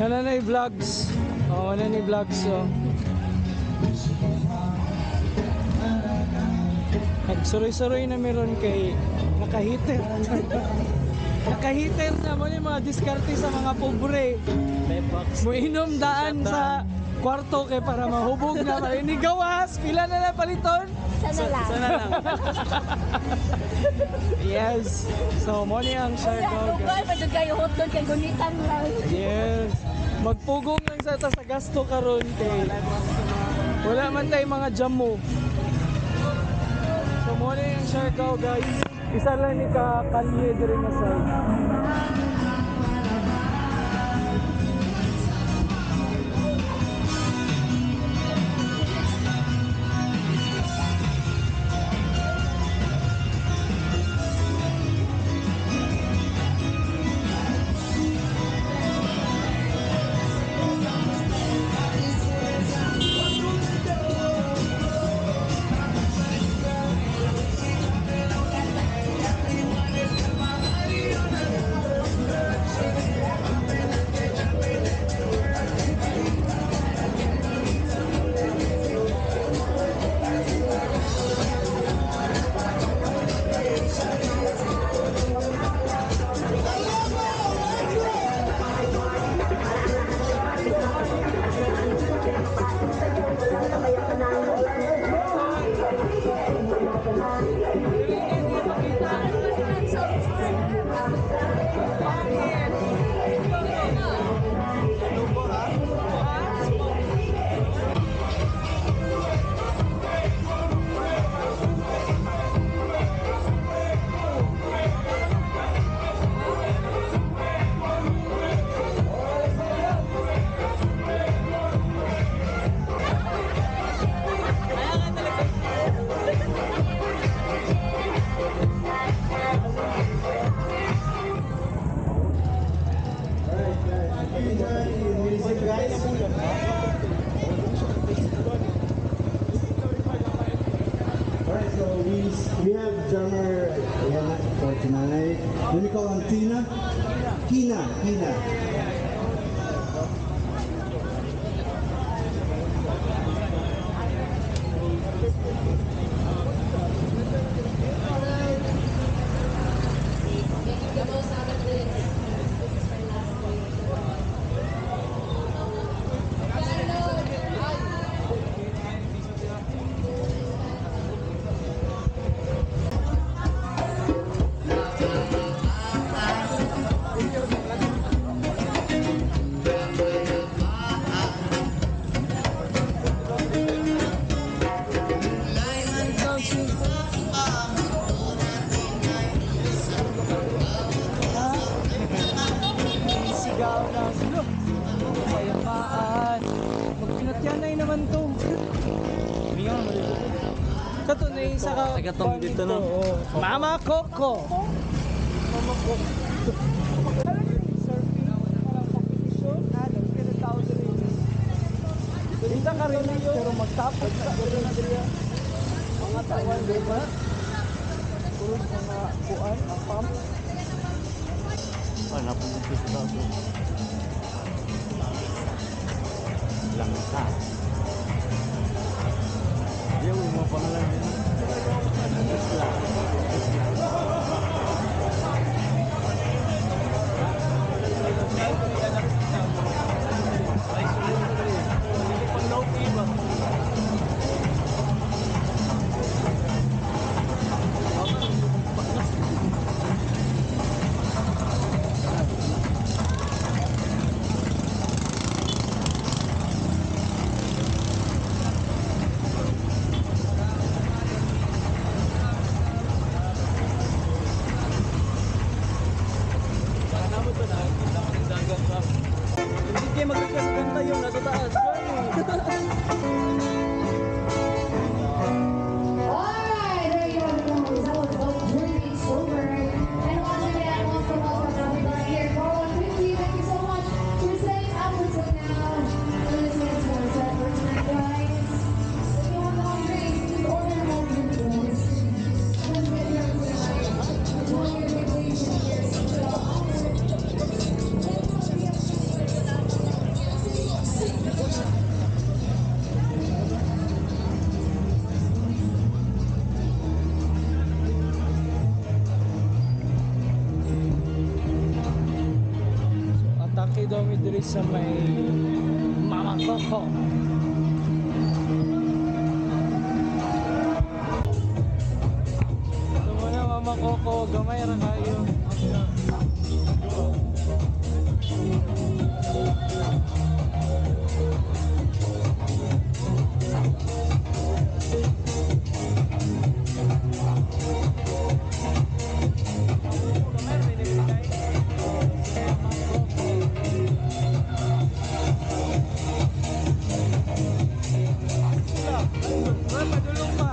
Ano na yung vlogs? Oh, ano na yung vlogs, oh. Nagsuroy-suroy na meron kay naka-heater. Naka-heater na mo yung mga diskarte sa mga pobre. Muinom daan sa kwarto kay para mahubog na para ini gawas. Pila na lang paliton? Sana lang. Sana lang. Yes. So mo ni ang Siargao, Lugar guys. pa jud kayo hotdog kay gunitan lang. Yes. Magpugong lang sa ta sa gasto karon kay wala man tay mga jamo. So mo ni ang Siargao, guys. Isa lang ni ka kalye diri nga side. Music, guys. Alright, so we have drummer Yana for tonight. Let me call on Tina. Kina, Kina. Making the most out of this. This is our last week. Carlo! Sigaw na sila. Payapaan. Magpinatyanay naman to. Kato na isa ka. Tagatong dito, no? Oo. Mama Coco. Mama Coco. Surfing, parang competition. Tao diri. Kita ka rin pero magtapos ka diri na diri. Mga tawan, di ba? Puros mga kuan, ang pump. Wala po dito sa taas. Langka. Yung mga pangalan din. Isla. Isla. Hindi kayo mag-request kanta yung nasa taas. Alright, there you go, guys. That was the Dreaming Over. And once again, welcome, welcome everybody here. 4150, thank you so much for staying up until now and listening to our set for tonight, guys. If you have long drinks, please order more drink, guys. Once again, here tonight, enjoy your vacation here. So, daw mi diri sa may Mama Coco. So muna, Mama Coco, gamay ra kayo. Gamay ra ni kay. Mama Coco. Wala, padulong pa.